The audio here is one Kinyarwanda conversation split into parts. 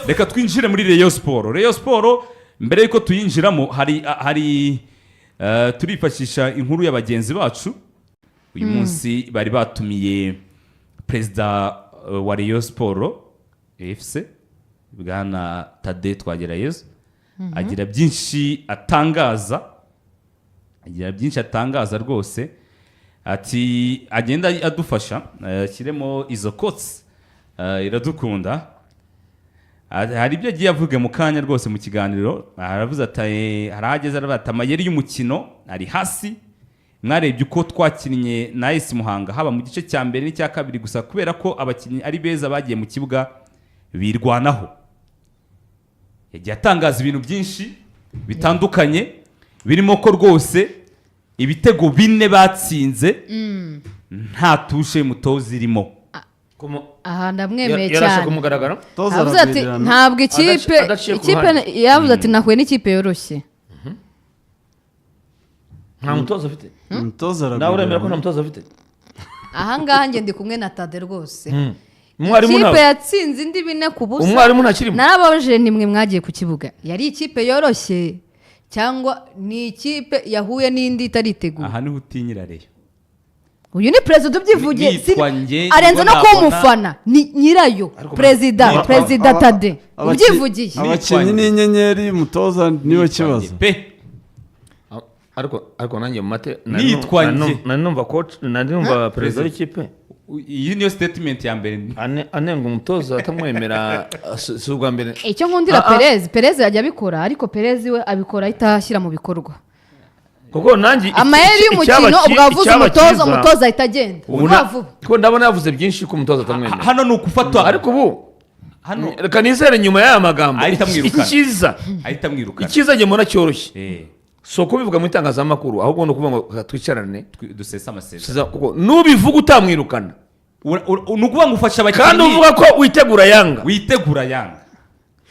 Reka twinjire muri Rayon Sport. Rayon Sport, mbere yuko tuyinjiramo, hari turifashisha inkuru ya bagenzi bacu. Uyu munsi bari batumiye perezida wa Rayon Sport FC, bwana Tade Twagirayezu, agira byinshi atangaza, agira byinshi atangaza rwose. Ati agenda adufasha ashyiremo izo kotsi, iradukunda. Hari ibyo agiye avuga mu kanya rwose mu kiganiro. Aravuze ati hari aho ageze aravuga ati: "Amayeri y'umukino ari hasi. Mwarebye uko twakinnye na AS Muhanga, haba mu gice cya mbere n'icya kabiri. Gusa kubera ko abakinnyi ari beza, bagiye mu kibuga birwanaho." Yagiye atangaza ibintu byinshi bitandukanye, birimo ko rwose ibitego bine batsinze nta touche y'umutoza irimo. Aha ndamwemeye Yarashe cyane. ku mugaragaro. Toza Yavuze ati aragwirirana. ntabwo ikipe Adaciye ku ikipe ruhande. yavuze ati nahuye n'ikipe yoroshye. Nta mutoza afite. Umutoza Nawe uremera ko nta aragwirirana. mutoza afite? Ahangaha njye ndi kumwe na Tade rwose. Umwarimu Ikipe nawe yatsinze indi 4-0. Umwarimu ntakirimo. Narababajije: nimwe mwagiye ku kibuga, yari ikipe yoroshye cyangwa ni ikipe yahuye n'indi itariteguye? Aha niho utinyira Rayon. Uyu ni perezida ubyivugiye. Nitwa njye, Arenze no nibwo kuba nabona- umufana, ni nyirayo. Ariko Perezida, perezida Tade ubyivugiye. Abakinnyi ni inyenyeri, umutoza niwe kibazo. Pe. Ariko nanjye mu mate Nitwa njye. nari numva coach, nari numva perezida w'ikipe Iyi niyo statement ya mbere. Anenga umutoza atamwemera, si ubwa mbere. Icyo nkundira Ah, ah. Perez, Perez yajya abikora, ariko Perez we abikora ahita ashyira mu bikorwa Kuko nanjye amayeri y'umukino. Ubwo avuze icyaba umutoza, cyiza- umutoza ahita agenda Ubu vuba vuba. Kuko ndabona yavuze byinshi ko umutoza atamwemera. Hano ni ukufata. Ariko ubu hano reka nizere nyuma y'aya magambo Ahita amwirukana. icyiza ahita amwirukana. Icyiza njye mbona cyoroshye si ukubivuga mu itangazamakuru, ahubwo ni ukuvuga ngo reka twicarane dusese amasezerano. Kuko nubivuga utamwirukana Ni ukuvuga ngo ufasha kandi abakinnyi uvuga ko witegura Yanga, witegura Yanga,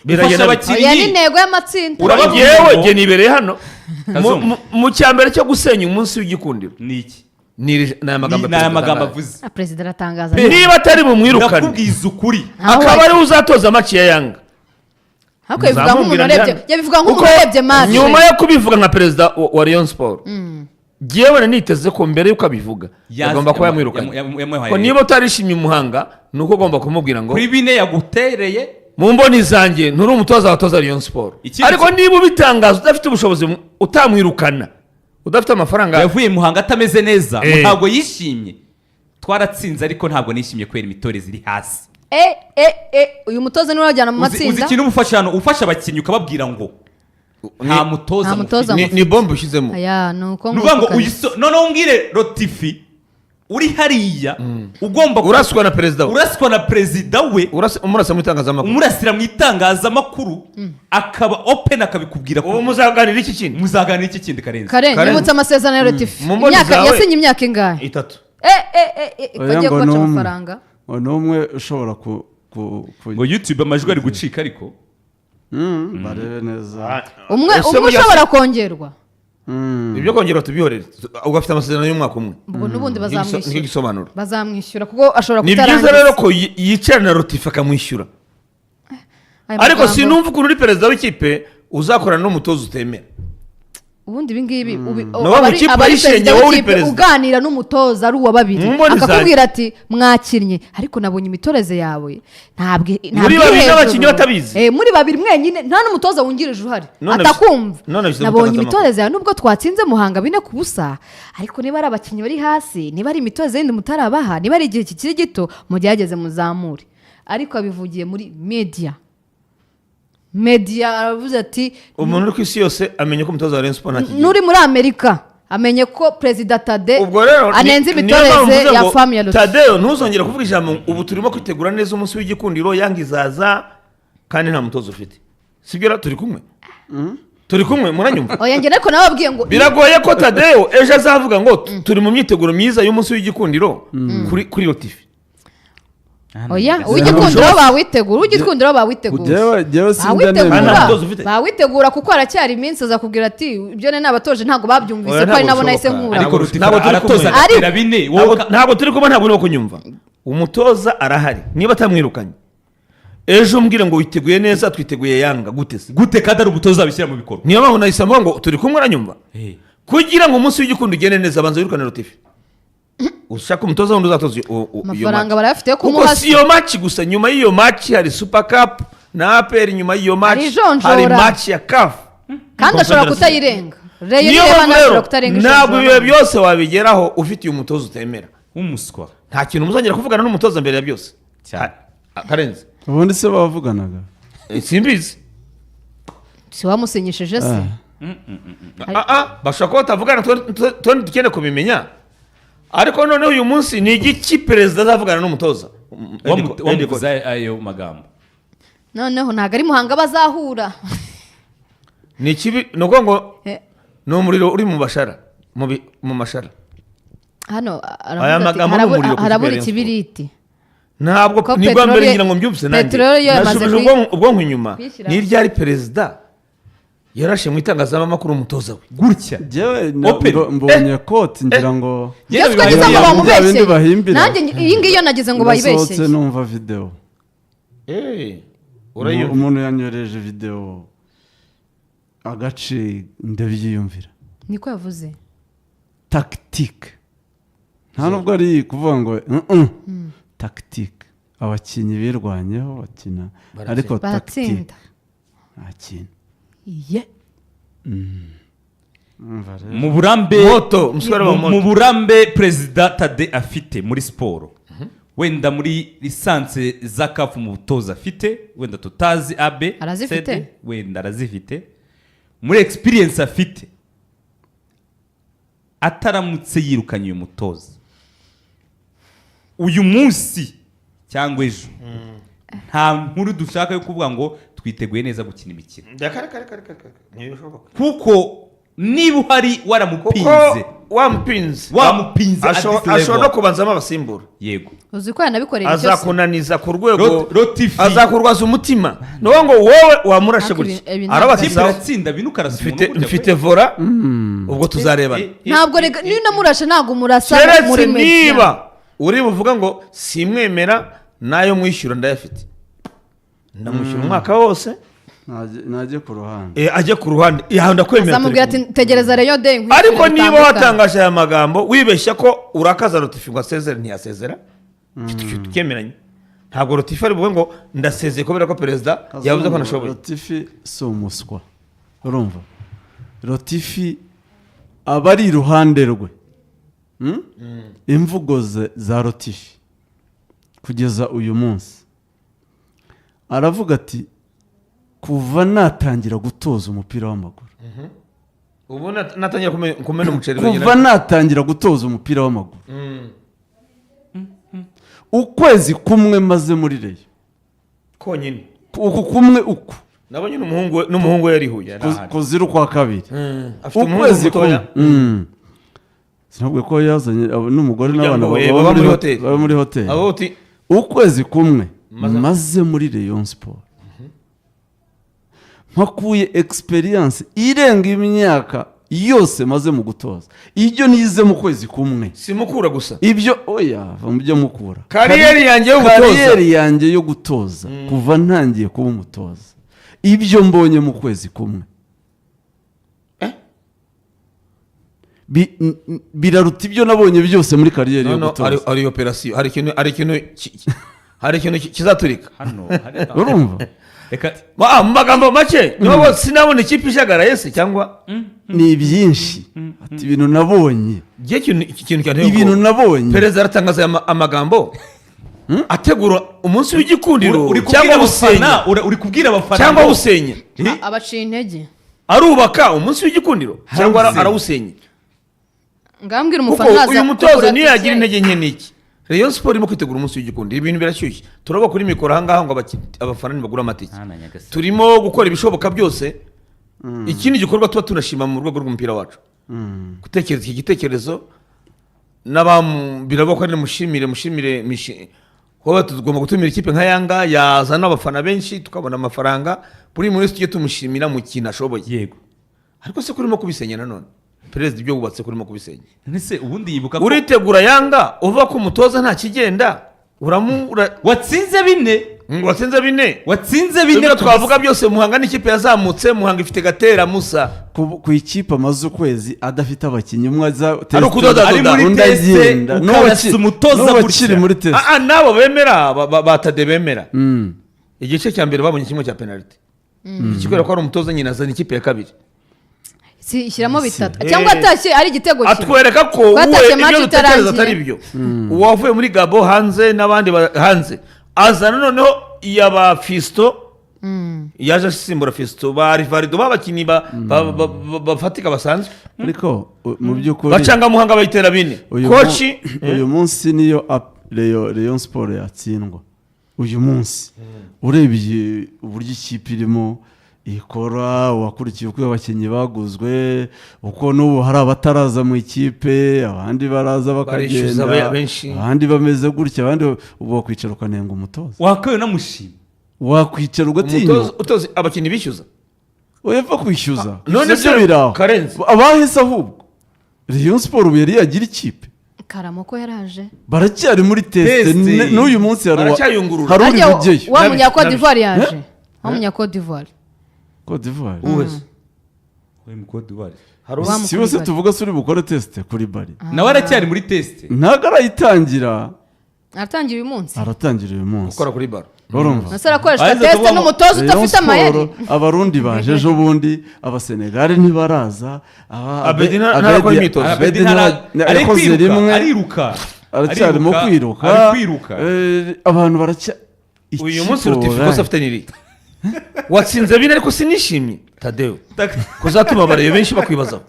biragenda ufasha bite? Oya, ni abakinnyi. intego y'amatsinda. Urababwira Yewe, ngo- jye nibereye hano Kazungu. Mu cya mbere cyo gusenya umunsi w'igikundiro Ni iki? ni aya magambo Ni aya perezida magambo atangaje. avuze. Ah, perezida aratangaza. Niba atari bumwirukane, Ndakubwiza ukuri. Aho akaba ariwe uzatoza match ya Yanga, Ariko yabivuga nk'umuntu muzamubwira urebye njyane. yabivuga nk'umuntu Kuko urebye match. nyuma yo kubivuga nka perezida wa Rayon Sport, jyewe niteze ko mbere y'uko abivuga agomba kuba yamwirukanye. Yamuhaye Ko niba utarishimye umuhanga, ni uko ugomba kumubwira ngo kuri bine yagutereye. Mu mboni zanjye nturi umutoza watoza Rayon Sport. Ariko niba ubitangaza udafite ubushobozi, utamwirukana, udafite amafaranga. Yavuye Muhanga atameze neza. Ntabwo yishimye. Twaratsinze, ariko ntabwo nishimye kubera imitoreze iri hasi. Uyu mutoza niwe wajyana mu Uzi matsinda. ikintu uba ufasha hano? Ufasha abakinnyi, ukababwira ngo nta mutoza Nta mutoza. mufite. Ni bombe ushyizemo. Aya ni uko Ni ukuvuga ngo nguko kabisa. noneho umbwire Rotifi uri hariya ugomba Uraswa na perezida we. Uraswa na perezida we. Umurasa mu itangazamakuru. Umurasira mu itangazamakuru, akaba open, akabikubwira Ubu muzaganira iki kindi? Muzaganira iki kindi, Karenzi? Kare. Kare. Nyibutse amasezerano ya Rotifi. Mu mboni Imyaka zawe. yasinye, imyaka ingahe? 3. Oya, Ko agiye ngo kubaca ni umwe. amafaranga. Ngo ni umwe ushobora ku Ngo YouTube amajwi ari gucika, ariko Barebe neza. Umwe Ese umwe burya ushobora kongerwa. Ibyo kongera tubihorere, ubwo afite amasezerano y'umwaka umwe. Ubwo n'ubundi Nicyo bazamwishyura. gisobanuro. Bazamwishyura kuko ashobora Ni byiza kutarangiza. rero ko yicarana na Rotifi akamwishyura. Aya Ariko magambo- sinumva ukuntu uri perezida w'ikipe uzakorana n'umutoza utemera. Ubundi ibi ngibi Nawe mu kipe aba ari ayishenye, perezida wowe uri w'ikipe perezida. uganira n'umutoza ari uwa babiri, Mu mboni akakubwira ati: "Mwakinnye, ariko nabonye imitoreze yawe ntabwo Muri iri babiri hejuru." n'abakinnyi batabizi. Muri babiri mwenyine, nta n'umutoza wungirije uhari None atakumva. None bishyize mu "Nabonye itangazamakuru. imitoreze yawe, nubwo twatsinze Muhanga 4-0, ariko niba ari abakinnyi bari hasi, niba ari imitoreze yindi mutarabaha, niba ari igihe kikiri gito, mugerageze muzamure." Ariko abivugiye muri media, media aravuze ati Umuntu uri ku isi yose amenya ko umutoza wa Rayon Sport nta kigero. N'uri muri Amerika amenye ko perezida Tade Ubwo rero anenze niyo mpamvu imitoreze mvuze ya ngo, famu ya Lotfi. Tadeo, ntuzongere kuvuga ijambo "ubu turimo kwitegura neza umunsi w'igikundiro, Yanga izaza", kandi nta mutoza ufite. Sibyo ra? Turi kumwe, turi kumwe, muranyumva? Oya, njye ariko nababwiye ngo Biragoye ko Tadeo ejo azavuga ngo turi mu myiteguro myiza y'umunsi w'igikundiro kuri Rotifi. Oya, uw'igikundiro bawitegura, uw'igikundiro bawitegura. Jyewe sinjya Bawitegura. nemera. Nta mutoza ufite. Bawitegura kuko haracyari iminsi. Azakubwira ati: "Ibyo ne nabatoje ntabwo babyumvise, Oya, ko ari ntabwo nabo nahise bishoboka. nkura." Ariko Rotifi Ntabwo turi aratoza kumwe. agatera bine, wowe Ntabwo turi kumwe, ntabwo urimo kunyumva. Umutoza arahari, niba atamwirukanye. Ejo umbwire ngo witeguye neza, twiteguye Yanga gute se? Gute kandi ari umutoza uzabishyira mu bikorwa? Niyo mpamvu nahise mvuga ngo turi kumwe, uranyumva? Eh. Kugira ngo umunsi w'igikundo ugende neza, banza wirukane Rotifi, ushaka umutoza wundi uzatoza iyo Amafaranga match. barayafite yo Kuko kumuha. si iyo match gusa, nyuma y'iyo match hari Super Cup na APR, nyuma y'iyo match Hari ijonjora. hari match ya CAF. Kandi ashobora kutayirenga. Rayon Niyo ireba mpamvu ntashobora rero kutarenga ntabwo ijonjora. ibihe byose wabigeraho ufite uyu mutoza utemera. W'umuswa. Nta kintu muzongera kuvugana n'umutoza mbere ya byose. Cyane. Ah, Karenzi. Ubundi se bavuganaga? Simbizi. Si wamusinyishije se? Ah, ah, bashobora kuba batavugana, twe dukeneye kubimenya. Ariko noneho uyu munsi ni igiki perezida azavugana n'umutoza? Wamuvuze ayo magambo. Noneho ntabwo ari Muhanga bazahura. Ni ikibi, ni ukuvuga ngo ni umuriro uri mu bashara, mu mashara. Hano Aya aravuga ati magambo ni umuriro ku harabura kipe ya Rayon. ikibiriti. Ntabwo Ko nibwo mbere peteroli- ngira ngo mbyumvise nanjye peteroli yo yamaze nashubije ubwonko inyuma. kuyishyira. Ni ryari perezida yarashe mu itangazamakuru umutoza we? Gutya. Njyewe Open. mbonye koti ngira ngo Njye twagize ngo Bya bamubeshyeye. bindi bahimbira. Nanjye iyi ngiyi nagize ngo Ndasohotse bayibeshyeye. numva videwo. Urayumva? Umuntu yanyoreje videwo agace, ndabyiyumvira. Niko yavuze. Tactique, nta nubwo ari kuvuga ngo tactique, abakinnyi birwanyeho bakina, ariko tactique Baratsinda. nta kintu. Ye. Umva rero. Mu burambe Moto umusore wa mu moto. Burambe perezida Tade afite muri siporo, wenda muri licence za CAF mu butoza afite, wenda tutazi abe Arazifite? CD, wenda arazifite, muri experience afite, ataramutse yirukanye uyu mutoza uyu munsi cyangwa ejo, nta nkuru dushaka yo kuvuga ngo twiteguye neza gukina imikino. Reka, reka, reka, reka, reka. Ntibishoboka. Kuko niba uhari Kuko waramupinze, wamupinze, Wamupinze at this level. Ashobora no kubanzamo abasimbura. Yego. Uzi ko yanabikorera icyo se? Azakunaniza ku rwego Rotifi. azakurwaza umutima. Ni ukuvuga ngo wowe wamurashe Ariko gutya ibi ntabwo arabatiza. Kipe iratsinda bine ukarasa Mfite umuntu gutya. mfite vora, ubwo tuzarebana. Ntabwo rega niyo unamurashe, ntabwo umurasa Keretse muri media. niba uri buvuga ngo simwemera, nayo mwishyura ndayafite, ndamwishyura umwaka wose. Najye ku ruhande. Ajye ku ruhande. Aha ndakwemera, Azamubwira turi ati kumwe. tegereza Rayon Day nkwishyure Ariko niba dutandukane. watangaje aya magambo wibeshya ko urakaza Rotifi ngo asezere, ntiyasezera. Tukemeranye, ntabwo Rotifi ari buvuge ngo ndasezeye kubera ko perezida yavuze ko ntashoboye. Rotifi si umuswa, urumva? Rotifi aba ari iruhande rwe. Imvugo ze za Rotifi kugeza uyu munsi, aravuga ati kuva natangira gutoza umupira w'amaguru, Ubu natangira kumena umuceri kuva wenyine. natangira gutoza umupira w'amaguru, ukwezi kumwe maze muri Rayon, Konyine. Uku kumwe uku. Nabonye n'umuhungu we yarihuye. Kuzira ukwa kabiri. Afite umuhungu Ukwezi mutoya. kumwe. Sinabwiye ko yazanye n'umugore n'abana Umuryango we, baba baba muri muri hoteli. baba muri hoteli. Abo uti Ukwezi kumwe maze muri Rayon Sport, mpakuye experience irenga imyaka yose maze mu gutoza, ibyo nize mu kwezi kumwe. Simukura gusa. Ibyo oya, va mu byo mukura. Carrière yanjye y'ubutoza. Carrière yanjye yo gutoza, kuva ntangiye kuba umutoza, ibyo mbonye mu kwezi kumwe biraruta ibyo nabonye byose muri carrière yo No, no, gutoza. Hari operation, hari ikintu kizaturika. Hano hari Urumva? Reka. Mu magambo make niyo ngo sinabona ikipe ijagaraye se cyangwa Ni byinshi, ati ibintu nabonye, Igihe ikintu iki kintu cyanteye ibintu ubwoba. nabonye. Perezida aratangaza aya amagambo ategura umunsi w'igikundiro Uri kubwira cyangwa abafana usenya uri kubwira abafana cyangwa usenya. Abaciye intege. Arubaka umunsi w'igikundiro cyangwa Arawusenya. arawusenya? Ngambwira Kuko umufana naza uyu mutoza kugura niyo yagira tike. intege nke niki? Rayon Sport irimo kwitegura umunsi w'igikundiro, ibintu birashyushye, turaba kuri mikoro ahangaha ngo abafana ntibagure amatike. Hana Nyagasani. Turimo gukora ibishoboka byose. Ikindi gikorwa tuba tunashima mu rwego rw'umupira wacu, gutekereza iki gitekerezo n'abamu biravuga ko ari mushimire kuba tugomba gutumira ikipe nka Yanga yazana abafana benshi, tukabona amafaranga. Buri muntu wese tujye tumushimira mu kintu ashoboye. Yego. Ariko se kurimo kubisenya nanone, perezida, ibyo wubatse kurimo kubisenya? Nese ubundi yibuka ko Uritegura Yanga uvuga ko umutoza nta kigenda watsinze bine. Ngo watsinze 4. Watsinze 4. Ibyo twavuga byose, Muhanga n'ikipe yazamutse, Muhanga ifite Gatera Musa. Ku ikipe amaze ukwezi adafite abakinnyi, umwe aza Ari ukudodadoda. Ari muri undi test, agenda. ukarasa umutoza N'ubu gutya. akiri muri test. Ah, ah, n'abo bemera ba Tade bemera igice cya mbere babonye kimwe cya penaliti, ikikwereka ko ari umutoza nyine azana ikipe ya kabiri. Si, shyiramo bitatu cyangwa atashye ari igitego kimwe. Atwereka ko Ko atashye we match ibyo dutekereza itarangiye. Atari byo, uwavuye muri Gabo hanze n'abandi hanze azana noneho iyaba Fiston yaje asimbura Fiston, ba Rivarido, b'abakinnyi bafatika basanzwe. Ariko mu by'ukuri Bacanga Muhanga bayitera 4. Uyu Coach uyu munsi niyo Rayon Sport yatsindwa uyu munsi, urebye uburyo ikipe irimo ikora, wakurikiye uko abakinnyi baguzwe, uko n'ubu hari abataraza mu ikipe, abandi baraza Barishyuza bakagenda, benshi. abandi bameze gutya, abandi ubu wakwicara ukanenga umutoza? Wakabaye unamushima. Wakwicara Umutoza ugatinyuka? utoza abakinnyi bishyuza. Wepfa kwishyuza None ibyo se biraho. Karenzi. Abahise ahubwo Rayon Sport ubu yari yagira ikipe? Karamoko yaraje. Baracyari muri test. Test. N'uyu munsi hari Baracyayungurura. hari uri Harya bujyeyo. wa munya Cote Nabi. d'Ivoire yaje, wa munya Cote d'Ivoire. Cote d'Ivoire. Uwese Uyu mu Cote d'Ivoire. Hari Wa Si wese Koulibaly. tuvuga se uri bukore test kuri bari? Nawe aracyari muri test. Ntabwo arayitangira. Aratangira uyu munsi. Aratangira uyu munsi. Gukora kuri baro. Urumva? Ese arakoreshwa Aheza test tuvuga ngo n'umutoza Rayon udafite Sport, amayeri? Abarundi baje ejo bundi, Abasenegali ntibaraza, Abedi ntarakora imyitozo. Abedi Abedi ari yakoze kwiruka, rimwe. Ariruka. Aracyarimo Ariruka, kwiruka. ari kwiruka. Abantu baracya Uyu munsi ikipe Rutifu wallahi. ikosa afite niri watsinze 4, ariko sinishimye Tadeyo kuzatuma abareyo benshi bakwibazaho.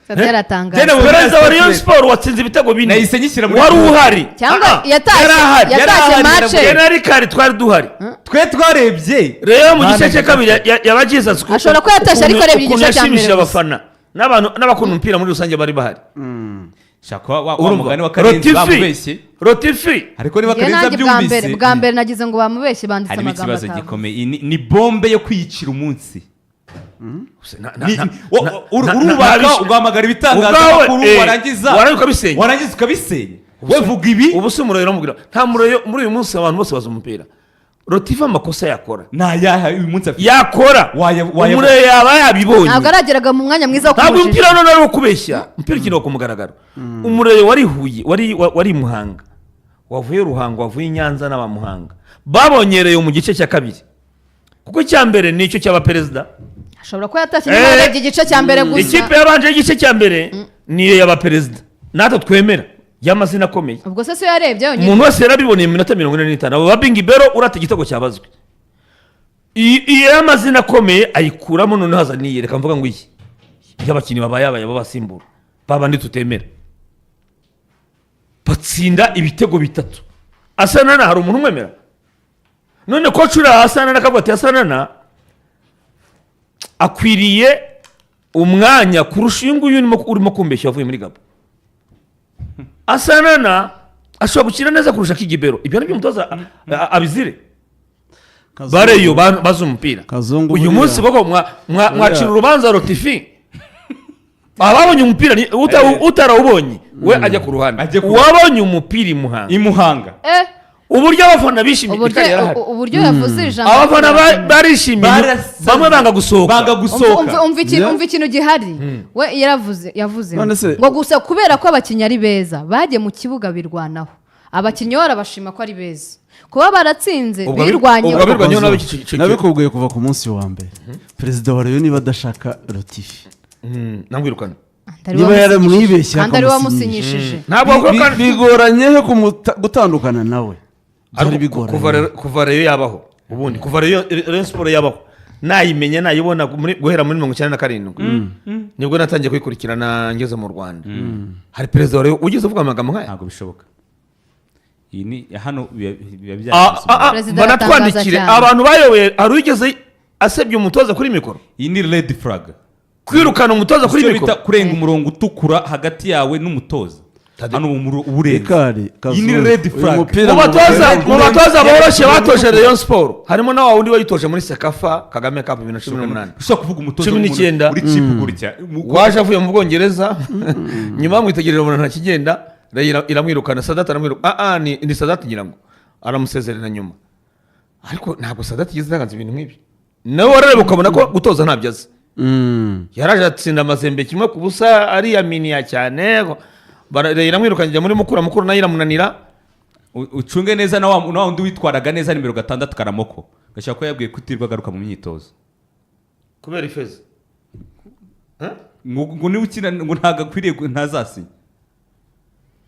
Tade yaratangaje. Jene Perezida wa Rayon Sport watsinze ibitego 4 Nahise nyishyira muri wari uhari. Cyangwa Ah, ah, yatashye yari ahari. yatashye Yari ahari, match. Yari kari twari duhari. Twe twarebye. Rero mu gice Mana cya kabiri yaba Jesus Ashobora kuba yatashye ariko arebye ukuntu igice cya mbere yashimishije gusa. abafana n'abantu n'abakunda umupira muri rusange bari bahari. Shaka wa Urumva? mugani wa Karenzi bamubeshye. Rotifi. Ariko niba Njye Karenzi nanjye bwa mbere abyumvise, bwa mbere nagize ngo bamubeshye, banditse harimo amagambo ikibazo atavuze. gikomeye. Iyi ni bombe yo kwiyicira umunsi. Urubaka ugahamagara ibitangazamakuru, Ubwawe, warangiza warangiza ukabisenya. Warangiza ukabisenya, we vuga ibi. Ubu si umureyo uramubwira, nta mureyo muri uyu munsi, abantu bose bazi umupira. Rotifi amakosa yakora Ni ayahe uyu munsi afite? Yakora umureyo yaba yabibonye. Ntabwo arageraga mu mwanya mwiza wo Ntabwo kumujijisha. umupira none ari ukubeshya, umupira ukinwa ku mugaragaro. Umureyo wari Huye, wari i Muhanga, wavuye Ruhango, wavuye i Nyanza n'abamuhanga babonyereye mu gice cya kabiri, kuko icya mbere ni icyo cy'aba perezida. Ashobora kuba yatashye nyuma yarebye igice cya mbere gusa. Ikipe yabanje y'igice cya mbere niyo y'aba perezida natwe twemera y'amazina akomeye. Ubwo se siyo yarebye yonyine? Umuntu wese yarabiboneye mu minota 45, abo ba Bingi Bero urata igitego cyabazwe. Iyo y'amazina akomeye ayikuramo, noneho haza niyi, reka mvuga ngo iyi y'abakinnyi babaye abaye b'abasimbura babandi tutemera, batsinda ibitego bitatu. Asanana hari umuntu umwemera? None coach uriya Asanana akavuga ati Asanana akwiriye umwanya kurusha uyu nguyu urimo kumbeshya wavuye muri Gabo. Asanana ashobora gukina neza kurusha Kigibero. Ibyo nibyo umutoza abizire. Kazungu- Bareyo bazi umupira. Kazungu Uyu munsi koko mwacira urubanza Rotifi, ababonye umupira utarawubonye we ajya ku ruhande. Ajya ku ruhande. Uwabonye umupira i Muhanga, I Muhanga, uburyo abafana bishimye, Uburyo Ikari yarahari. uburyo yavuze ijambo. Abafana barishimye, Barasa- bamwe banga gusohoka. Banga gusohoka. Yeah. Umva ikintu gihari, we yaravuze, yavuze None se- ngo gusa kubera ko abakinnyi ari beza bagiye mu kibuga birwanaho, abakinnyi barabashima ko ari beza kuba baratsinze, Ubwo birwanyeho. ubwo abirwanyeho Kazungu, nabi nabikubwiye kuva ku munsi wa mbere, perezida wa Rayon niba adashaka Rotifi, Namwirukana. Kandi ari niba we yaramwibeshye kandi ari we akamusinyisha. wamusinyishije. Ntabwo Bigoranye he gutandukana nawe byari Ariko bigoranye. Kuva Rayon yabaho, ubundi kuva Rayon Sport yabaho nayimenya, nayibona guhera muri 97 nibwo natangiye kuyikurikirana ngeze mu Rwanda, hari perezida wa Rayon ugeze uvuga amagambo nk'aya? Ntabwo bishoboka. Iyi ni hano biba Ah, byaranze. ah, ah, Perezida aratangaza banatwandikire cyane. abantu bayoboye, hari uwigeze asebya umutoza kuri mikoro? Iyi ni red flag. Kwirukana umutoza kuri Icyo bita mikoro. kurenga umurongo utukura hagati yawe n'umutoza. Tade- Hano uba urenze. Ikari Iyi ni Kazungu, red uyu flag. mupira Mu batoza mu mu batoza boroshye batoje Rayon Sport harimo na wa wundi wayitoje muri CECAFA Kagame Cup 2018. Ushobora kuvuga umutoza Cumi w'umuntu n'icyenda. uri cheap gutya. Waje avuye mu Bwongereza, nyuma bamwitegereje babona nta kigenda, Rayon iramwirukana, Sadat aramwirukana. Ah ah, ni Sadat ngira ngo aramusezerera nyuma. Ariko ntabwo Sadati yigeze atangaza ibintu nk'ibi. Nawe warareba ukabona ko gutoza ntabyo azi. Yaraje atsinda Mazembe 1-0, ariyaminiya cyane, iramwirukanye ijya muri Mukura, Mukura nayo iramunanira. Ucunge neza na wa wundi witwaraga neza nimero 6, Karamoko, gashobora kuba yabwiye kutirwa agaruka mu myitozo. Kubera ifeza. Ngo niba ukina ngo ntabwo akwiriye ntazasinya.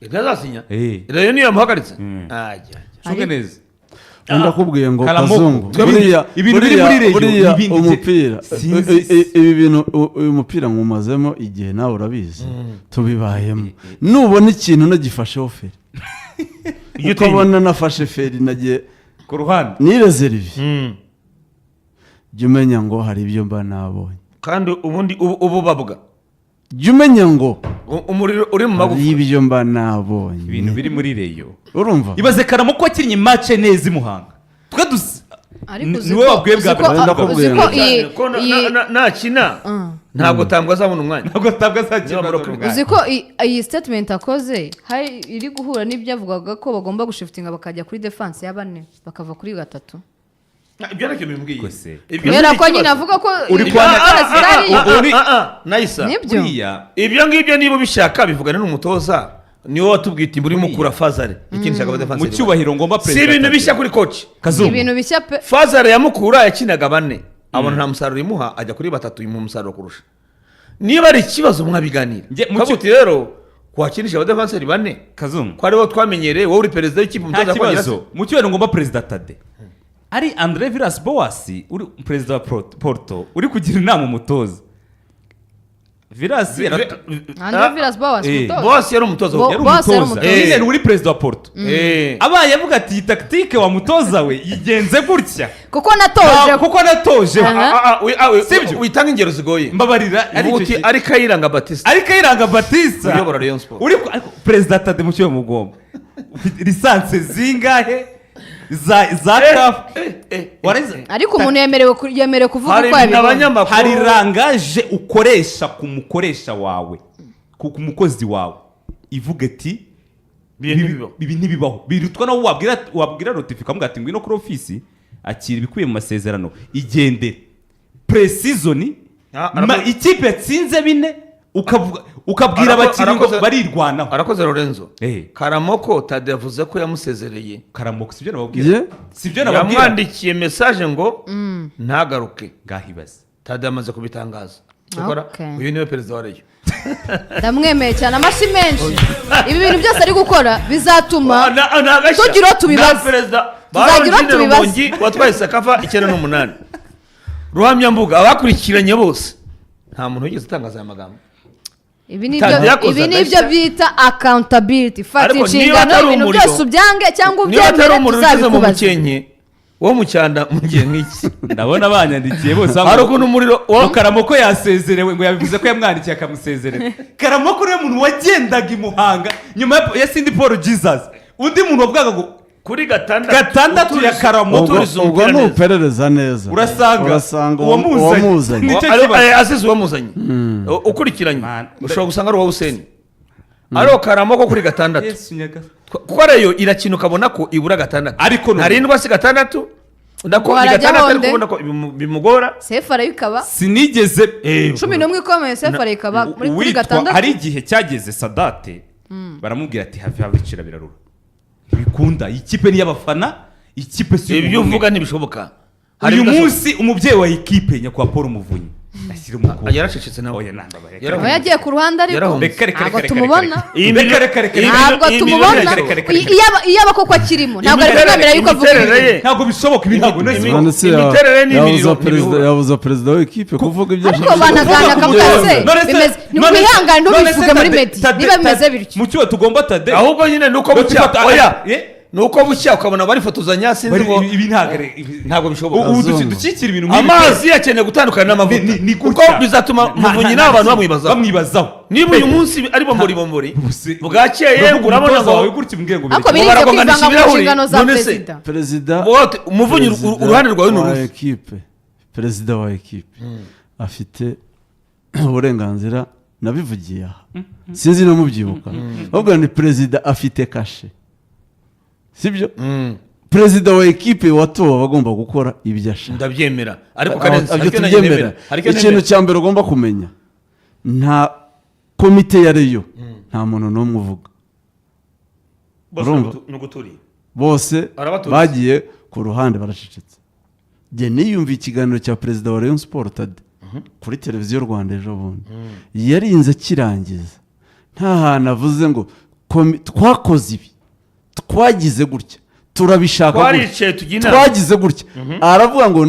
Ntazasinya. Eh. Rero niyo yamuhagaritse. Ajya, ajya. Ucunge neza. Ndakubwiye ngo Karamoko. Kazungu, Twebwe buriya ibintu biri buriya muri Rayon, buriya n'ibindi umupira sinzi. Ibi bintu uyu mupira nywumazemo igihe, nawe urabizi, tubibayemo. Nubona ikintu nagifasheho feri, Ujye utinya. ukabona nafashe feri, nagiye ku ruhande, nirezerive, jya umenya ngo hari ibyo mba nabonye. Kandi ubundi ubu babwa Jya umenya ngo umuriro uri mu hari magufa. ibyo mba nabonye. Ibintu biri muri Rayon. Urumva? Ibaze Karamoko wakinnye match neza i Muhanga, twe dusa Ariko uzi niwe ko wabwiye bwa uzi ko mbere. Ndakubwiye uzi ko ngo- iyi Ko iyi nakina ntabwo Tambwa azabona umwanya. Ntabwo Tambwa azakina. Niba murokore. Uzi ko iyi statement akoze hari iri guhura n'ibyavugaga ko bagomba gushiftinga bakajya kuri defense ya bane, bakava kuri gatatu? Ibyo ntacyo bimbwiye. Kose. Ibyo Kubera si ko nyine ikibazo. avuga ko Uri izo kwana- zihari. Nayisa. Nibyo. Buriya Ibyo ngibyo niba ubishaka bivugane n'umutoza, niwe watubwiye uti muri Mukura Fazare ikinishaga abadefansi. Mu cyubahiro ngomba Si perezida ibintu Tade. bishya kuri coach. Kazungu. Ibintu bishya pe. Fazare ya Mukura yakinaga bane, abona nta musaruro imuha, ajya kuri batatu, imuha umusaruro kurusha. Niba ari ikibazo mwabiganira. Nge- mu Kavuga uti rero wakinisha abadefanseri bane Kazungu, ko aribo twamenyereye, wowe uri perezida w'ikipe, nta umutoza akongera kibazo. Mu cyubahiro ngomba perezida Tade, ari Andre Villas Boas uri perezida wa Porto uri kugira inama umutoza Villas Andre Villas Boas, umutoza. Boas yari umutoza. Yari Boas yari umutoza umutoza. nyine, uri perezida wa Porto, abaye avuga ati iyi tactique wa mutoza we yigenze gutya. Kuko natoje. Kuko natoje. Aha. Sibyo? Witanga ingero zigoye. Mbabarira, ari Uvuga icyo uti ari Kayiranga Batista ari Kayiranga Batista uyobora Rayon Sport. Uri ariko perezida Tade, mu cyubahiro mugomba, ufite licence zingahe za CAF? Wareze? Ariko umuntu yemerewe yemerewe kuvuga Hari uko yabibonye. abanyamakuru. Hari langage ukoresha ku mukoresha wawe, ku mukozi wawe, ivuga ati Ibi ntibibaho. Ibi ntibibaho. Birutwa nawe wabwira notification, ukamubwira ati ngwino kuri ofisi, akira ibikubiye mu masezerano, igendere. Pre-season Ah, ikipe yatsinze 4, ukavuga, ukabwira abakinnyi ngo barirwanaho. Arakoze Lorenzo. Karamoko Tade yavuze ko yamusezereye. Karamoko, sibyo nababwira? Ye? Sibyo nababwira? Yamwandikiye message ngo ntagaruke. Ngahibaze. Tade amaze kubitangaza. Cyakora uyu niwe perezida wa Rayon. Ndamwemeye cyane, amashyi menshi. Ibi bintu byose ari gukora bizatuma tugira uwo tubibaza. Na perezida Tuzagira uwo Baron tubibaza. Rumongi watwaye CECAFA 98, Ruhamyambuga, abakurikiranye bose nta muntu wigeze utangaza aya magambo. Ibi ni Tade byo, yakoze ibi ni agashya. byo bita accountability. Fata Ariko niba inshingano, atari ibintu umuriro- byose ubyange cyangwa niba atari ubyemere, umuriro ugeze mu tuzabikubaza. mukenke wo mu cyanda mu gihe nk'iki. Ndabona banyandikiye bose. Hari ukuntu umuriro Ngo Karamoko yasezerewe, ngo yabivuze ko yamwandikiye akamusezerera. Karamoko niwe muntu wagendaga i Muhanga nyuma ya Sindi Paul Jesus, undi muntu wavugaga ngo kuri gatandatu gatandatu ya Karamoko. Ubwo Uturiza ubwo umupira neza. nuperereza neza, Urasanga urasanga uwamuzanye. uwamuzanye. Nicyo kibazo. Asize uwamuzanye. Ukurikiranye Man. ushobora gusanga ari uwa Huseni, ari uwa Karamoko kuri gatandatu. Yesu nyagasani. Kuko Rayon irakina ukabona ko ibura gatandatu. Ariko ntarindwa si gatandatu, ndako Ngo ni harajya gatandatu, ariko honde. ubona ko bimugora. Sefu arayikaba. Sinigeze 11 ikomeye, sefu arayikaba muri kuri Uwitwa gatandatu. Hari igihe cyageze Sadate baramubwira ati have have, icira birarura, ntibikunda, iyi kipe ni iy'abafana, ikipe si Ibyo iy'umuntu umwe. uvuga ntibishoboka. Hari Uyu ibidashoboka. munsi umubyeyi wa ekipe nyakubahwa Paul Muvunyi ashyira umukono. Yaracecetse nawe. Oya, nambabare. Yarahunze. Aba yagiye ku ruhande ariko. Yarahunze. Reka, reka, Ntabwo reka, reka, tumubona. reka. Iyi Reka, reka, reka, reka. Ntabwo iyi tumubona. mirire- Reka, reka, reka. Iyaba koko akirimo, ntabwo ari kumwemera yuko avuga Imiterere ibintu. ye. Ntabwo bishoboka, ibi ntabwo None se Imiterere ni yabuza imiriro, perezida n'ibihura. yabuza perezida w'ikipe kuvuga ibyo Ariko ashaka? banaganira akavuga se bimeze ntiwihangane, ntubivuge muri media niba bimeze bityo. Mu cyuho tugomba Tade. Ahubwo nyine ni uko bucya Bati- oya, Eh? ni uko bucya ukabona barifotozanya, sinzi ngo Ibi ntabwo ntabwo bishoboka. Ubu Kazungu. dushyikira ibintu nk'ibi. Amazi akeneye gutandukana n'amavuta, Ni kuko gutya. bizatuma Muvunyi n'abantu bamwibazaho. Bamwibazaho. Niba uyu munsi ari bombori bombori, Ubuse- bwakeye Uravuga urabona umutoza ngo wawe gutya umbwire ngo Ariko bireke. birinze baragonganisha kwivanga mu ibirahuri. nshingano za None se- perezida. Perezida Wowe Muvunyi, perezida uruhande rwawe ni wa uruhe? ekipe, perezida wa ekipe afite uburenganzira, nabivugiye aha, sinzi no mubyibuka, ahubwo ni perezida afite kashe, sibyo? Perezida wa ekipe watowe aba agomba gukora ibyo ashaka. Ndabyemera, ariko Karenzi, Ibyo hari icyo nanjye tubyemera. nemera. Hari icyo Ikintu nemera. cya mbere ugomba kumenya, nta komite ya Rayon, nta muntu n'umwe uvuga. Bose Urumva? ni uguturiye. Bose Arabaturitse. bagiye ku ruhande, baracecetse. Njye niyumviye ikiganiro cya perezida wa Rayon Sport Tade kuri Televiziyo Rwanda ejo bundi, yarinze akirangiza nta hantu avuze ngo twakoze ibi, twagize gutya, turabishaka gutya, Twaricaye tujya inama. twagize gutya. Aravuga ngo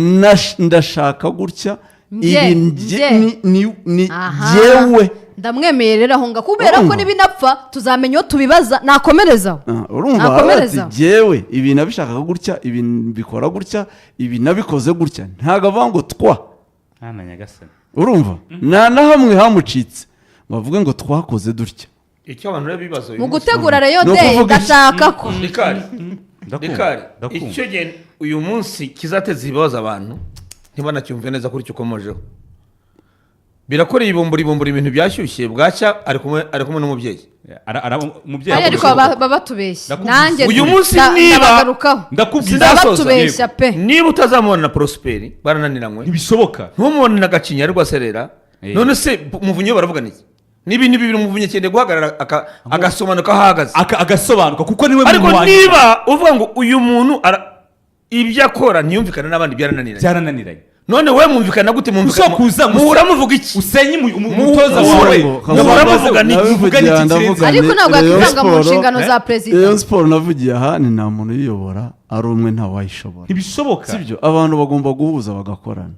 ndashaka gutya Njye, ibi njye njye. ni Aha. jyewe. Ndamwemeye rero aho nga, kubera ko Urumva? nibinapfa tuzamenya uwo tubibaza. Nakomerezaho. Ah, urumva, aravuga ati Nakomerezaho. jyewe ibi nabishakaga gutya, ibi mbikora gutya, ibi nabikoze gutya. Ntabwo avuga ngo twa. Mwana nyagasani. Urumva, nta na hamwe hamucitse ngo avuge ngo twakoze dutya. Icyo abantu rero bibaza uyu Mu munsi- gutegura Rayon Ni Day, ukuvuga iki? ndashaka ko Rikari, Ndakumva, Rikari, ndakumva. icyo gihe uyu munsi kizateza ibibazo abantu ntibanacyumve neza kuri icyo ukomojeho. Birakoreye ibumbura ibumbura, ibintu byashyushye, bwacya ari kumwe n'umubyeyi. Umubyeyi Hariya, ariko akoresha baba batubeshya. Ndakubwiza. Nanjye Uyu munsi niba- ndabagarukaho. Ndakubwiza. Sindasoza. Batubeshya pe. Niba utazamubona na Prosperi barananiranywe, Ntibishoboka. ntumubone na Gacinya ari rwaserera. None se Muvunyi we baravuga niki? Ni ibintu bibiri. Umuvunyi akeneye guhagarara agasobanuka aho ahagaze. Agasobanuka kuko niwe Ariko muntu wa nyuma. niba uvuga ngo uyu muntu ibyo akora ntiyumvikane n'abandi, byarananiranye. Byarananiranye. None we mwumvikana gute? Mwumvikana Ushobora kuza muhura muvuga iki? Usenye umutoza wawe. Muhura muvuga niki? Muvuga niki kirenze? Ndavuga Ariko ni ntabwo Rayon yakivanga mu Sport- nshingano za perezida. Rayon Sport navugiye aha ni nta muntu uyiyobora ari umwe, ntawayishobora. Ntibishoboka. Sibyo, abantu bagomba guhuza bagakorana,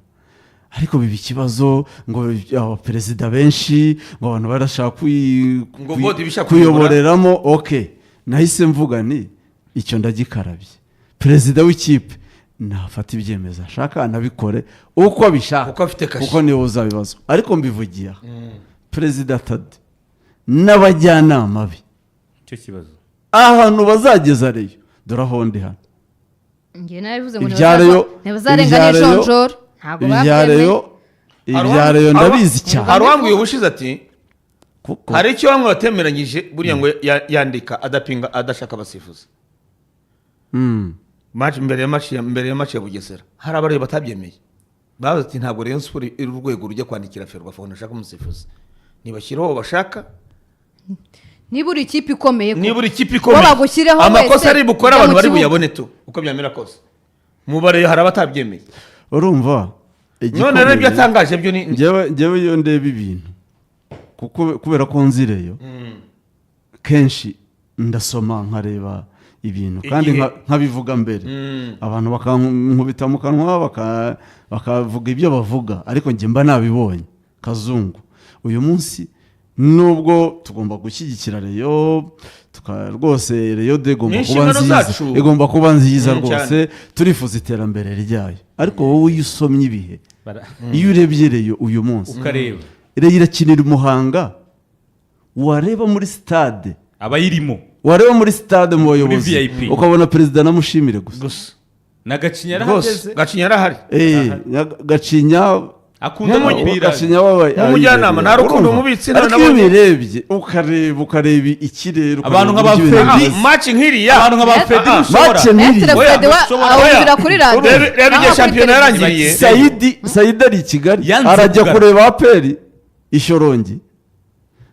ariko biba ikibazo ngo abaperezida benshi, ngo abantu barashaka Ngo board ibishaka kuyobora. kuyoboreramo. Ok, nahise mvuga ni icyo ndagikarabye. Perezida w'ikipe nafata ibyemezo ashaka, anabikore uko abishaka, Kuko afite kashe. kuko niwe uzabibazwa. Ariko mbivugiye aha, Perezida Tade n'abajyanama be, Icyo kibazo. ahantu bazageza Rayon, dore aho ndi hano. Njye narabivuze ngo Ibya Rayon- ntibazarenga ibya Rayon- n'ijonjora, ntabwo ibya babyemeye. Rayon, ibya Rayon ndabizi cyane. Hari uwambwiye ubushize ati Kuko hari icyo bamwe batemeranyije buriya, ngo yandika adapinga, adashaka abasifuzi. Match mbere ya match ya Bugesera, hari abareba batabyemeye, bavuze ati ntabwo Rayon Sport iri urwego rujya kwandikira Ferwafa ngo ndashaka umusifuzi, ntibashyiraho uwo bashaka. Niba uri ikipe ikomeye ko Niba uri ikipe ikomeye, uwo bagushyirireho amakosa wese, ari bukore, ujya abantu mu bari kibuga. buyabone tu uko byamera kose. Mu bare hari abatabyemeye. Urumva, None rero ibyo igikomeye- atangaje byo ni njyewe iyo ndeba ibintu, kuko kubera ko nzi Rayon, kenshi ndasoma nkareba ibintu kandi Igihe. nkabivuga mbere, abantu bakankubita mu kanwa, bakavuga ibyo bavuga, ariko njye mba nabibonye. Kazungu, uyu munsi nubwo tugomba gushyigikira Rayon, rwose Rayon de igomba Ni kuba inshingano nziza, zacu. igomba kuba nziza rwose, Cyane. turifuza iterambere ryayo. Ariko wowe iyo usomye ibihe, iyo urebye Rayon uyu munsi, Ukareba. Rayon irakinira i Muhanga, wareba muri stade, Abayirimo. wareba muri stade mu bayobozi, VIP. ukabona perezida namushimire gusa. Gusa. Na Gacinya Rwose yarahageze. Gacinya yarahari. Gacinya Akunda umupira. Gacinya wabaye Nk'umujyanama, nta rukundo Urumva? umubitsi, nta Ariko iyo nabonye. ubirebye, ukareba ikirere, ukareba Abantu nk'aba uburyo ibintu Freddy- bimeze. Match nk'iriya. Abantu nka ba Freddy Ah, Mushobora. Match nk'iriya. Maître Oya, Fred wa awumvira kuri radiyo Reba igihe cyangwa kuri shampiyona televiziyo. yarangiriye. Sayidi ari i Kigali, Yanze arajya kugaruka. kureba APR ishyorongi,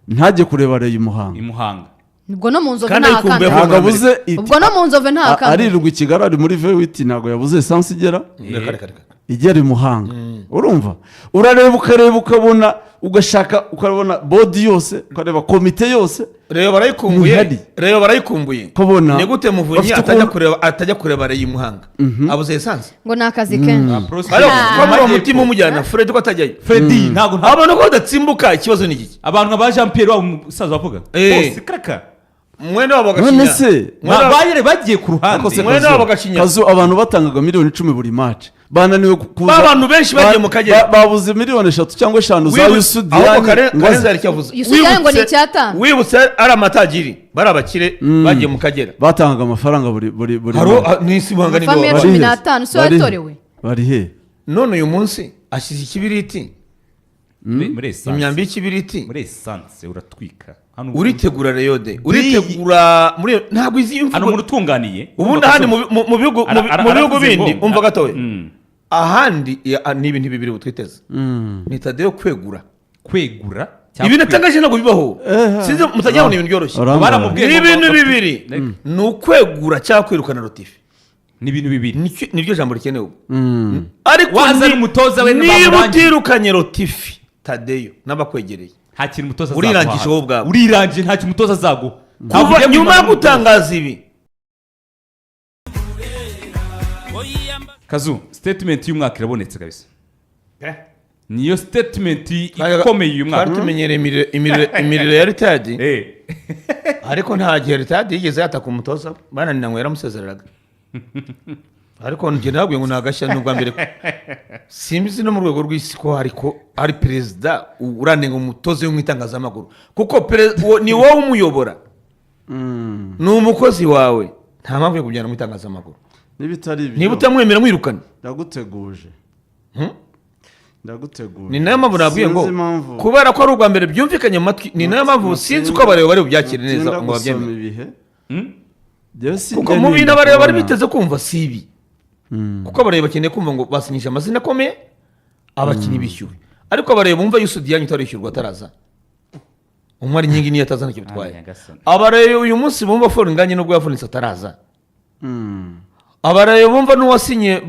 ntajye kureba Rayon i Muhanga. I Muhanga. Ubwo no mu Nzove Kandi nta ayikumbuye kanda. Ntabwo abuze Ubwo no mu Nzove nta kanda. Aririrwa i Kigali ari muri V8, ntabwo yabuze essence igera Reka, reka, reka. igera i Muhanga. Urumva, urareba, ukareba, ukabona, ugashaka, ukabona board yose, ukareba komite yose Reba barayikumbuye. Ntihari. Reba barayikumbuye. Kubona Ni gute Muvunyi bafite atajya kureba, atajya kureba Rayon i Muhanga? Abuze essence. Ngo ni akazi kenshi. Ariko kuba muri uwo mutima umujyana, Fred ko atajyayo, Freddy ntabwo abona ko badatsimbuka, ikibazo ni iki? Abantu nka ba Jean Pierre, waba umusaza wavuga Eh. bose karaka. Mwene wabo Gacinya. None se Mwene wabo- Bayere bagiye ku ruhande. Ariko se Mwene Kazu, wabo Gacinya. Kazu, abantu batangaga miliyoni 10 buri match bananiwe kuza. Ba bantu benshi bagiye mu Kagera. Babuze miliyoni 3 cyangwa 5 za Ahubwo Yusudiyani ngo Karenzi aze. hari icyo avuze. Yusudiyani ngo ni Wibutse- icyatanu. Wibutse ari amatajiri, bari abakire bagiye mu Kagera. Batangaga amafaranga buri Hari match. n'isi Muhanga ni Famille bo. cumi Bari he? n'atanu, si Bari he? watorewe? Bari he? None uyu munsi ashyize ikibiriti, Muri essence. imyambi y'ikibiriti. Muri essence uratwika. Hano Uritegura Rayon Day, uritegura muri, ntabwo izi hano imvugo umuntu utunganiye. Ubundi ahandi mu bihugu mu bihugu Aravuze bindi, umva gatoya, ahandi ni ibintu bibiri butwiteze, ni Tadeyo kwegura. Kwegura cyangwa Ibintu atangaje ntabwo bibaho. Sinzi mutajya ngo ni ibintu byoroshye. Baramubwiye Ni ngo ibintu bibiri, ni ukwegura cyangwa kwirukana Rotifi. Ni ibintu bibiri. Niryo jambo rikenewe ubu. Ariko Waza n'umutoza we niba bamurangiye. utirukanye Rotifi, Tadeyo n'abakwegereye, Nta kintu umutoza urirangije azaguha. wowe ubwawe. Urirangije, nta kintu umutoza azaguha. Ntabwo Kuva ugiye nyuma yo kumara n'umutoza. gutangaza ibi. Kazu, statement y'umwaka irabonetse kabisa, niyo statement ikomeye uyu Twari mwaka. tumenyereye imiriro ya ritadi, ariko nta gihe ritadi yigeze yataka umutoza, bananiranywe yaramusezereraga. Ariko njye nabwiye ngo ni agashya, ni ubwa mbere simbizi no mu rwego rw'isi ko ariko ari perezida uranenga umutoza wo mu itangazamakuru, kuko ni wowe umuyobora, ni umukozi wawe, nta mpamvu yo kujyana mu itangazamakuru. Niba itari ibyo, Niba utamwemera, mwirukane. Ndaguteguje. Hmm? Ndaguteguje. Ni nayo mpamvu nabwiye ngo Sinzi impamvu. kubera ko ari ubwa mbere byumvikanye mu matwi, ni nayo mpamvu sinzi uko abareba bari bubyakire neza Mutinda ngo gusoma babyemere. ibihe. Njyewe sinjya Kuko mu bintu ntinda abareba bari kubona. biteze kumva si ibi, kuko abareba bakeneye kumva ngo basinyije amazina akomeye, abakinnyi bishyuwe. Ariko abareba bumva Youssou Diagne utarishyurwa ataraza, umwe ari inkingi niyo ataza ntacyo bitwaye. Ah, nyagasani. Abareba uyu munsi bumva Fall Ngagne nubwo yavunitse ataraza. Abareba bumva n'uwasinye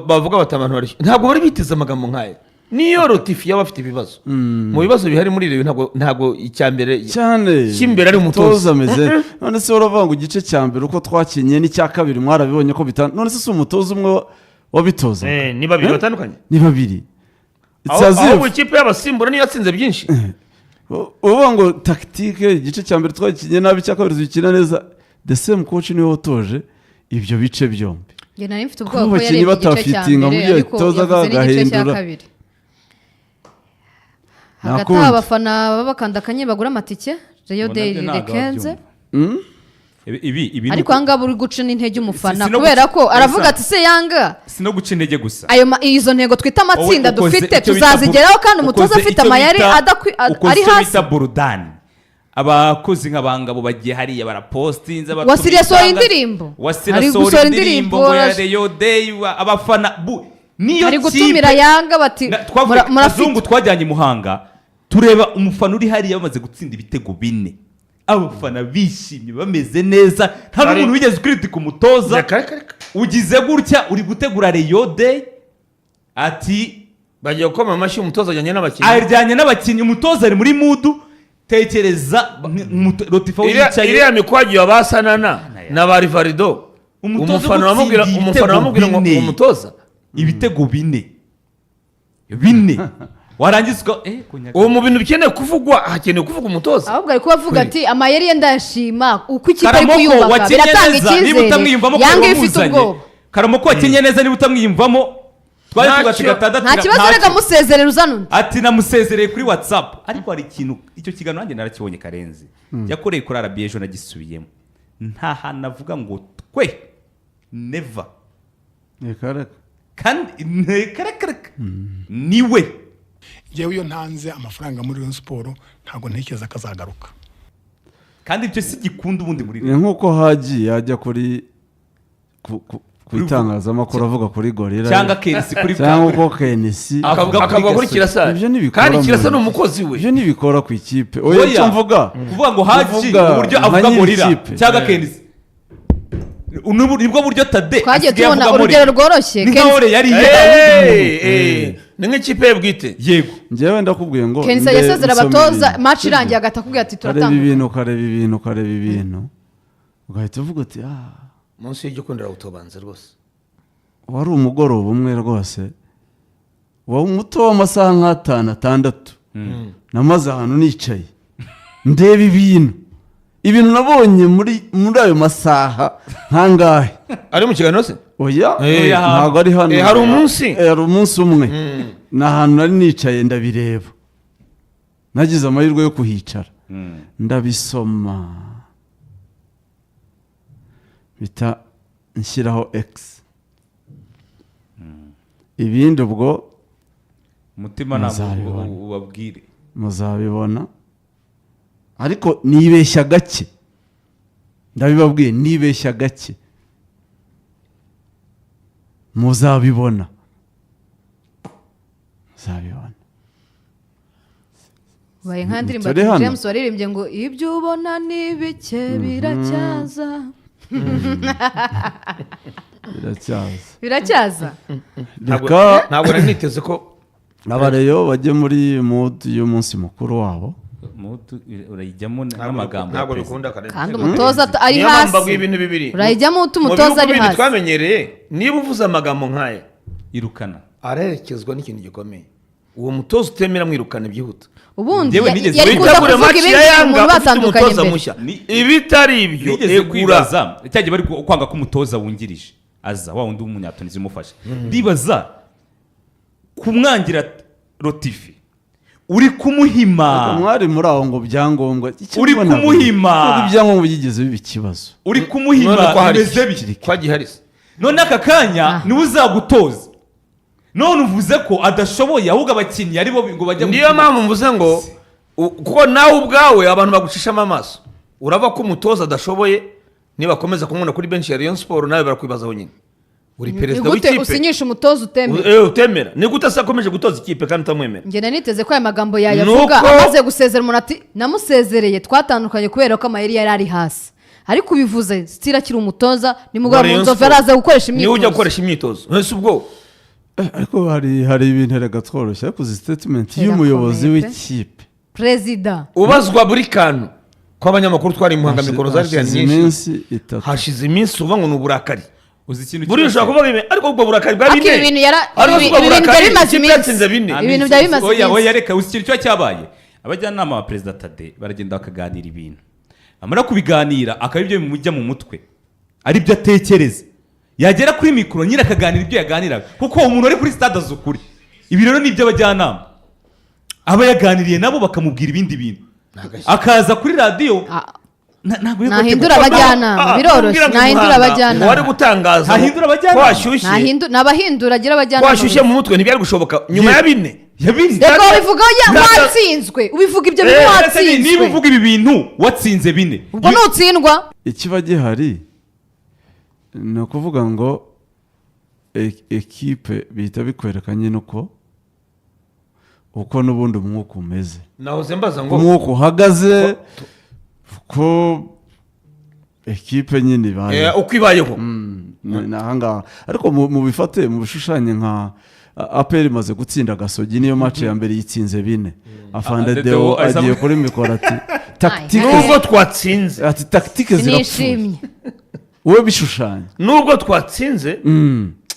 bavuga bati abantu barishyuwe, ntabwo bari biteze amagambo nk'aya. Niyo Rotifi yaba afite ibibazo, mu bibazo bihari muri Rayon, ntabwo icya mbere Cyane cy'imbere ari umutoza. Umutoza ameze none se uravuga ngo igice cya mbere uko twakinye n'icya kabiri mwarabibonye ko bitanu, none se si umutoza umwe wabitoza? Ni babiri batandukanye. Ni babiri. It's as if Ahubwo ikipe y'abasimbura niyo yatsinze byinshi. Uvuga ngo tactique, igice cya mbere twakinye nabi, icya kabiri dukina neza, the same coach niwe watoje ibyo bice byombi. Njye nari mfite Kuba ubwoba ko abakinnyi yarebye igice cya batafitinga mu mbere, byo ariko yatozaga yavuze n'igice cya agahindura. kabiri. Hagati Nakundi. aho abafana baba bakanda akanyenyeri bagura amatike Rayon Ngo Day nabyo ntabwo rekenze. babyumva. Ibi ni Ariko ahangaha uri guca n'intege umufana, Si no kubera ko aravuga Elsa. ati se Yanga, Si no guca intege gusa. ayo izo ntego twita amatsinda Wowe ukoze dufite icyo bita tuzazigeraho kandi umutoza ukoze afite icyo amayeri ukoze ari icyo hasi. bita burudani. Abakozi nk'abangabo bagiye hariya barapostinze. Wasili yasohoye indirimbo. Wasili Ari asohora gusohora indirimbo indirimbo, ngo ya Rayon Day, abafana niyo ari gutumira kipe Yanga bati twavuye murafite Kazungu, twajyanye i Muhanga tureba umufana uri hariya bamaze gutsinda ibitego bine, abafana bishimye bameze neza, nta n'umuntu wigeze ukritika umutoza. Reka, reka, reka. Ugize gutya uri gutegura Rayon Day ati Bagiye gukoma amashyi, umutoza ajyanye n'abakinnyi. Ajyanye n'abakinnyi, umutoza ari muri mood. Tekereza Rotifa Iriya wicaye iriya mikwagi ya ba Sanana na ba Rivarido, Umutoza umufana aramubwira ugutsindiye umufana ibitego aramubwira ngo bine. umutoza Ibitego bine bine, warangiza uka kunyaga. Uwo mu bintu bikeneye kuvugwa hakenewe kuvuga umutoza. Ahubwo ari kuba avuga ati amayeri ye ndayashima, uko ikipe ari Karamoko kuyubaka wakinnye biratanga neza, niba icyizere. utamwiyumvamo Yanga ko ifite wamuzanye. ubwoba. Karamoko wakinnye neza, niba utamwiyumvamo, twari tugace gatandatu. Nta kibazo, reka musezerere uzana undi. Ati namusezereye kuri WhatsApp. Ariko hari ikintu, icyo kiganiro nanjye narakibonye, Karenzi yakoreye kuri RBA ejo, nagisubiyemo, nta hantu avuga ngo twe never. Reka reka. Kandi reka reka reka, niwe. Yewe, iyo ntanze amafaranga muri Rayon Sports ntabwo ntekereza ko azagaruka. Kandi ibyo si gikunda ubundi muri Ni nk'uko Haji yajya kuri ku itangazamakuru avuga kuri Gorilla cyangwa Kenisi kuri cyangwa uko Kenisi Avuga kuri Akavuga kuri Gasogi. Kirasa. Ibyo ntibikora Kandi Kirasa ni umukozi we. Ibyo ntibikora ku ikipe. Oya, Oya. icyo mvuga, Kuvuga ngo Haji kuvuga uburyo nka avuga nyiri Gorilla ikipe. cyangwa Kenisi. Nibwo buryo Tade Twagiye asigaye tubona avugamo urugero Rayon. rworoshye. Ni nkaho Rayon yari Ni nk'ikipe ye bwite. Yego. Njyewe ndakubwiye ngo Kenisi yasezera nsoma abatoza ibintu. match irangiye agahita akubwira ati Ukareba turatanga. ibintu, ukareba ibintu, ukareba ibintu, ugahita uvuga uti ah. Munsi y'igikundiro utobanze rwose. Wari umugoroba umwe rwose wa muto w'amasaha nk'atanu atandatu, namaze ahantu nicaye ndeba ibintu, ibintu nabonye muri ayo masaha nkangahe. Ari mu kiganiro se? Oya, Eh, ntabwo ari hano. Hari umunsi? Hari umunsi umwe, ni ahantu nari nicaye ndabireba, nagize amahirwe yo kuhicara ndabisoma, mpita nshyiraho egisi, ibindi ubwo Umutima ntabwo muzabibona. ubabwire. Muzabibona. Ariko nibeshya gake, ndabibabwiye, nibeshya gake muzabibona, muzabibona. Ubaye nka ndirimbo Turi hano. James waririmbye ngo ibyo ubona ni bike, biracyaza. Biracyaza. Biracyaza. Reka Ntabwo nari niteze ko abareyo bajye muri mood y'umunsi mukuru wabo. Mood urayijyamo n'amagambo ya Ntabwo perezida. bikunda, Karenzi. Kandi umutoza ari Niyo mpamvu hasi. mbabwiye ibintu bibiri. Urayijyamo ute Mu umutoza bihugu ari bindi hasi? twamenyereye, niba uvuze amagambo nk'aya, Irukana. arerekezwa n'ikintu gikomeye. Uwo mutoza utemera, mwirukane byihuta. Ubundi Njyewe nigeze yari kuza Witegure kuvuga match ibindi ya Yanga umuntu ufite batandukanye umutoza mbere. mushya. Ibitari ibyo, Nigeze egura. kwibaza cyagiye bari kwanga ko umutoza wungirije aza, wa wundi w'umunyatunizi umufasha. Ndibaza kumwangira Rotifi uri kumuhima. Mwari muri aho ngo byangombwa. Icyo Uri mbona, kumuhima. ntabwo ibyangombwa byigeze biba ikibazo. Uri None kumuhima ko hari bimeze bite? Kwa gihari se? None aka kanya niwe uzagutoza, none uvuze ko adashoboye, ahubwo abakinnyi aribo ngo bajya mu Niyo kibuga. mpamvu mvuze ngo kuko nawe ubwawe abantu bagucishamo amaso, uraba ko umutoza adashoboye. Nibakomeza kumubona kuri benshi ya Rayon Sport, nawe barakwibazaho nyine, uri Ni perezida gute w'ikipe. usinyisha umutoza utemera? Utemera. Ni gute se akomeje gutoza ikipe kandi utamwemera? Njye nari niteze ko aya magambo yayavuga amaze gusezera umuntu, ati namusezereye, twatandukanye kubera ko amayeri yari ari hasi. Ariko ubivuze sitira akiri umutoza, nimugoroba mu Rayon Nzovu Sport. araza gukoresha Niwe ujya imyitozo. gukoresha imyitozo ese ubwo? Ariko hari ibintu erega tworoshye, ariko izi statement Irakomeye y'umuyobozi pe. w'ikipe, Perezida. Ubazwa buri kantu, ko abanyamakuru twari imuhanga, mikoro zari zihari hashize nyinshi. iminsi 3. Hashize iminsi uvuga ngo ni uburakari. Uzi ikintu Buriya cyose? ushobora kuvuga ibi, ariko ubwo burakari bwa Ariko bine, ibi bintu ariko ubwo ibi bintu burakari, byari bimaze ikipe iminsi. yatsinze bine. Ibintu byari bimaze Oya, iminsi. oya, reka. Uzi ikintu kiba cyabaye? Abajyanama ba perezida Tade baragenda bakaganira ibintu, bamara kubiganira akaba ibyo bimujya mu mutwe, ari byo atekereza. Yagera kuri mikoro nyine akaganira ibyo yaganiraga, kuko umuntu ari kuri stade azi ukuri. Ibi rero ni iby'abajyanama, aba yaganiriye nabo bakamubwira ibindi bintu, akaza kuri radiyo. Ntabwo yo Nahindura abajyanama, biroroshye. Kumbwira ngo Nahindura Muhanga, abajyanama. wari gutangaza Ntahindura abajyanama. ko washyushye. Ni abahindura, agira Ko abajyanama washyushye gusa. mu mutwe, ntibyari gushoboka nyuma ya bine. Ya bine. Reka, wabivuga watsinzwe, ubivuga ibyo bintu Ese niba watsinzwe. uvuga ibi bintu watsinze bine, Ubwo nutsindwa. Ikiba gihari ni ukuvuga ngo ekipe bihita bikwereka nyine uko n'ubundi umwuka umeze, Nahoze mbaza ngo umwuka uhagaze, ko ekipe nyine ibaye Uko ibayeho. Ni ahangaha. Ariko mubifate mubishushanye nka APR imaze gutsinda Gasogi, niyo match ya mbere yitsinze bine, afande Deo Deo agiye kuri mikoro ati tactique, Nubwo twatsinze, ati tactique zirapfuye. Sinishimye. Wowe bishushanye. Nubwo twatsinze,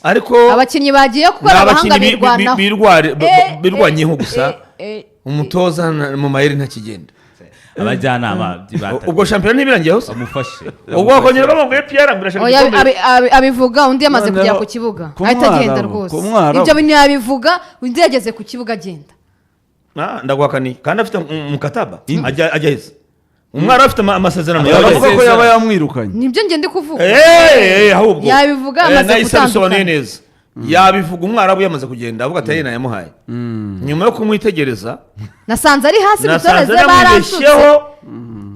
ariko Abakinnyi bagiye ni gukora abahanga abakinnyi birwanaho. birwanyeho gusa, umutoza mu mayeri ntakigenda. Abajyanama Ubwo shampiyona ntibirangiye hose. bamufashe. Ubwo bakongera bamubwiye Pierre ngo irashaka Oya, igikombe. abivuga undi yamaze Noneho, kugera ku kibuga, ku ahita agenda Mwarabu, rwose. ku Mwarabu. Ibyo bintu yabivuga undi yageze ku kibuga agenda. Ah, ndaguhakaniye, kandi afite mukataba ajya heza, umwari afite amasezerano. Ajya Baravuga ko heza. yaba yamwirukanye. Nibyo njye ndi kuvuga. Ahubwo Yabivuga amaze nahise gutandukana. abisobanuye neza. Yabivuga umwarabu yamaze kugenda, avuga ati "Ayi nayamuhaye nyuma yo kumwitegereza." Nasanze ari hasi, Nasanze mutoreze barantutse. namwibeshyeho,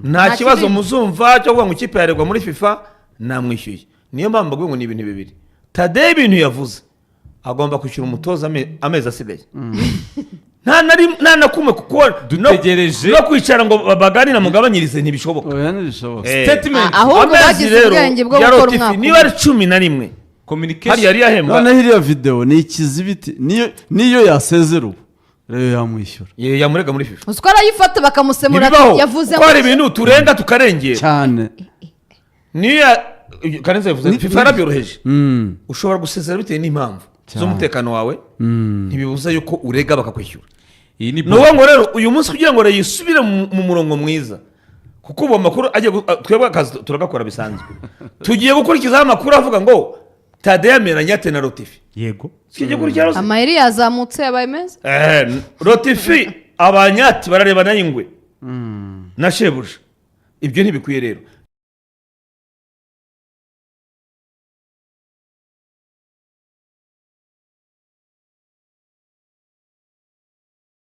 nta Nta kibazo. kibi. Muzumva cyo kuvuga ngo ikipe yaregwa muri FIFA, namwishyuye. Niyo mpamvu mbabwiye ngo ni ibintu bibiri. Tadeyo ibintu yavuze, agomba kwishyura umutoza amezi asigaye, nta na nta na kumwe, kuko Dutegereje. no kwicara ngo baganire amugabanyirize ntibishoboka. Oya, ntibishoboka. Statement. Ahubwo Amezi bagize rero ubwenge bwo ya gukora Rotifi, umwaka niba umwe. ari 11, Communication. hariya yari yahembwa. Noneho iriya videwo ni ikizibiti, niyo yasezera ubu rero yamwishyura. Yamurega muri FIFA. Uzi ko arayifata bakamusemura ati Ntibibaho, yavuze kuko hari ibintu turenga tukarengera. Cyane. Niyo Karenzi yavuze, FIFA yarabyoroheje. Ushobora gusezera bitewe n'impamvu Cyane. z'umutekano wawe, ntibibuza yuko urega bakakwishyura. Iyi ni Ni ukuvuga ngo rero uyu munsi kugira ngo yisubire mu murongo mwiza, kuko ubu amakuru agiye twebwe akazi turagakora bisanzwe, tugiye gukurikizaho amakuru avuga ngo Tadeyo ameranye ate na Rotifi. Yego. Tugiye gukurikiraho se? Amayeri yazamutse, yabaye meza. Rotifi abanyati bararebana y'ingwe na shebuja, ibyo ntibikwiye rero.